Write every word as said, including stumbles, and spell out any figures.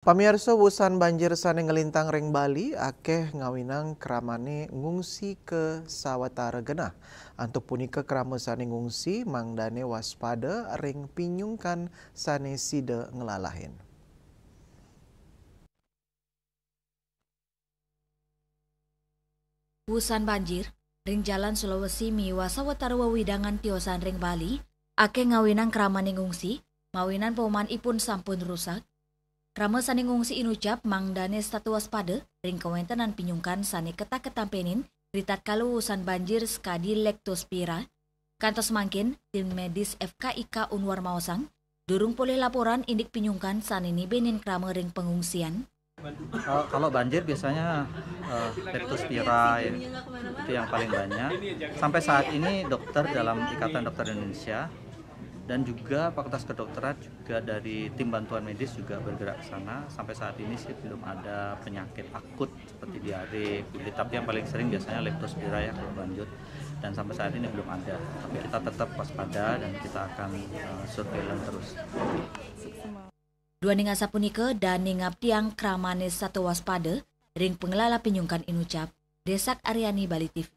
Pamiarsa, wusan banjir sané nglintang ring Bali akéh ngawinang kramané ngungsi ka sawatara genah. Antuk punika krama sané ngungsi mangdané waspada ring pinyungkan sané sida nglalahin. Wusan banjir ring Jalan Sulawesi miwah sawatara wewidangan tiosan ring Bali akéh ngawinang kramané ngungsi, mawinan paumahanipun sampun rusak. Krama sané ngungsi inucap mangdané setata waspada ring kawéntenan pinyungkan sané ketak-ketampenin ritatkala wusan banjir skadi Leptospira. Kantos mangkin, tim medis F K I K Unwar maosang, durung polih laporan indik pinyungkan sané nibenin krama ring pangungsian. Eh, kalau banjir biasanya eh, Leptospira, ya, itu yang paling banyak. Sampai saat ini dokter dalam Ikatan Dokter Indonesia dan juga Fakultas Kedokteran, juga dari tim bantuan medis juga bergerak ke sana. Sampai saat ini sih belum ada penyakit akut seperti diare, kulit, tapi yang paling sering biasanya Leptospira, ya, kalau banjir. Dan sampai saat ini belum ada. Tapi kita tetap waspada dan kita akan eh, surveillance terus. Duaning asapunika, dané ngabdiang kramané setata waspada ring panglala pinyungkan inucap, Desak Aryani, Bali T V.